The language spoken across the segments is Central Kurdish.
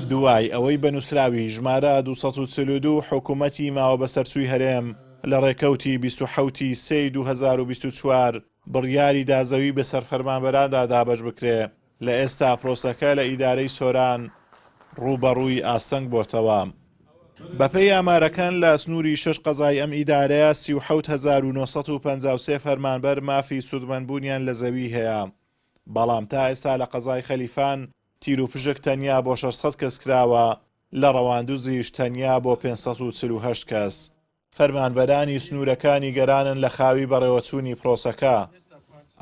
دوای ئەوەی بە نووسراوی ژمارە 242 حکوومەتی ماوەبەسەرچووی هەرێم لە ڕێکەوتی 27 ی سێی 2024 بڕیاری دا زەوی بەسەر فەرمانبەراندا دابەش بکرێ، لە ئێستا پرۆسەکە لە ئیدارەی سۆران ڕووبەڕووی ئاستەنگ بۆتەوە. بەپێی ئامارەکان لە سنووری شەش قەزای ئەم ئیدارەیە 37,953 فەرمانبەر مافی سوودمەندبوونیان لە زەوی هەیە، بەڵام تا ئێستا لە قەزای خەلیفان تیروپشک تەنیا بۆ 600 کەس کراوە، لە ڕەواندوزیش تەنیا بۆ 548 کەس. فەرمانبەرانی سنوورەکە نیگەرانن لە خاوی بەڕێوەچوونی پرۆسەکە.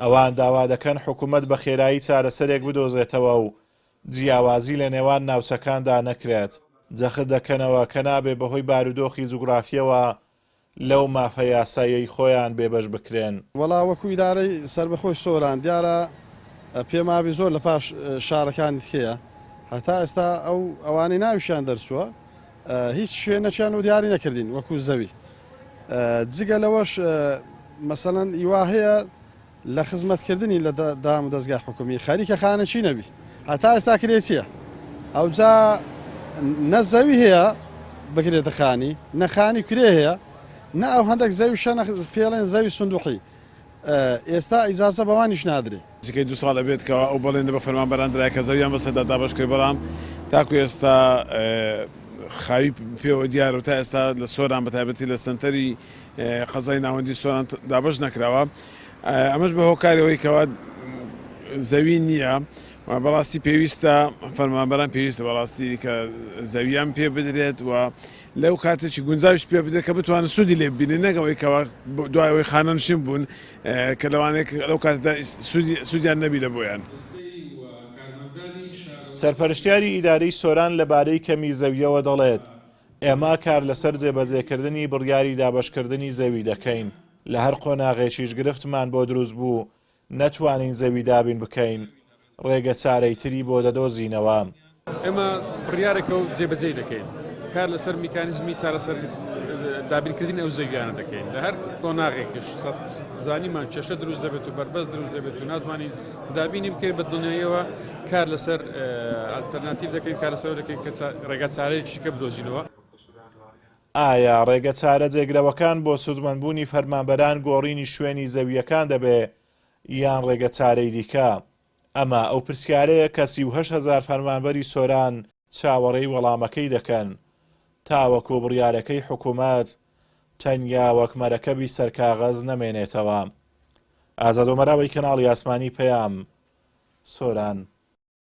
ئەوان داوا دەکەن حکومەت بە خێرایی چارەسەرێک بدۆزێتەوە و جیاوازی لە نێوان ناوچەکاندا نەکرێت. جەخت دەکەنەوە کە نابێ بەهۆی بارودۆخی جوگرافییەوە لەو مافە یاساییەی خۆیان بێبەش بکرێن. وەڵا وەکو ئیدارەی سەربەخۆی سۆران دیارە پێمابی زۆر لە پاش شارەکانی دیکەیە هەتا ئێستا ئەو ئەوانەی ناویشیان دەرچووە هیچ شوێنەکیان و دیاری نەکردین وەکو زەوی جگە لەوەش مەسەەن ئیوا هەیە لە خزمەتکردنی لە دام و دەستگای حکومی خەریکە خانەچی نەبی هەتا ئێستا کرێچیە ئەوجا نە زەوی هەیە بکرێتە خانی نەخانی کرێ هەیە نە ئەو هەندێک زەوی شەنە پێڵێن زەوی سندوقی ئێستا ئیجازە بەوانیش نادرێ. نزیکەی دوو ساڵ ئەبێت کەوا ئەو بەڵێنە بە فەرمانبەران درایە کە زەویان بەسەردا دابەش کرێت، بەڵام تاکو ئێستا خاوی پێوە دیارە و تا ئێستا لە سۆران بە تایبەتی لە سەنتەری قەزای ناوەندی سۆران دابەش نەکراوە، ئەمەش بە هۆکاری ئەوەی کەوا زەوی نییە. بەڕاستی پێویستە فەرمانبەران پێویستە بەڕاستی کە زەویان پێ بدرێت و لەو کاتێکی گونجاویش پێ بدرێت کە بتوانن سوودی لێ ببینن نەک ئەوەی کەوا دوای ئەوەی خانەنشین بوون کە لەوانەیە لەو کاتەدا سوودیان نەبی لە بۆیان. سەرپەرشتیاری ئیدارەی سۆران لەبارەی کەمی زەوییەوە دەڵێت، ئێمە کار لەسەر جێبەجێکردنی بڕیاری دابەشکردنی زەوی دەکەین، لە هەر قۆناغێکیش گرفتمان بۆ دروست بوو نەتوانین زەوی دابین بکەین، ڕێگەچارەی تری بۆ دەدۆزینەوە. ئێمە بڕیارێکە و جێبەجێی دەکەین، کار لەسەر میکانیزمی چارەسەر دابینکردنی ئەو زەویانە دەکەین، لە هەر قۆناغێکیش زانیمان کێشە دروست دەبێت و بەربەست دروست دەبێت و ناتوانین دابینی بکەین، بە دڵنیاییەوە کار لەسەر ئەلتەرناتیڤ دەکەین، کار لەسەر دەکەین کە ڕێگا چارەیەکی کە بدۆزینەوە. ئایا ڕێگەچارە جێگرەوەکان بۆ سوودمەندبوونی فەرمانبەران گۆڕینی شوێنی زەوییەکان دەبێ یان ڕێگەچارەی دیکە؟ ئەمە ئەو پرسیارەیە کە 38 هەزار فەرمانبەری سۆران چاوەڕێی وەڵامەکەی دەکەن تاوەکو بڕیارەکەی حکومەت تەنیا وەک مەرەکەبی سەر کاغەز نەمێنێتەوە. ئازاد ئۆمەراوی کەناڵی ئاسمانی پەیام، سۆران.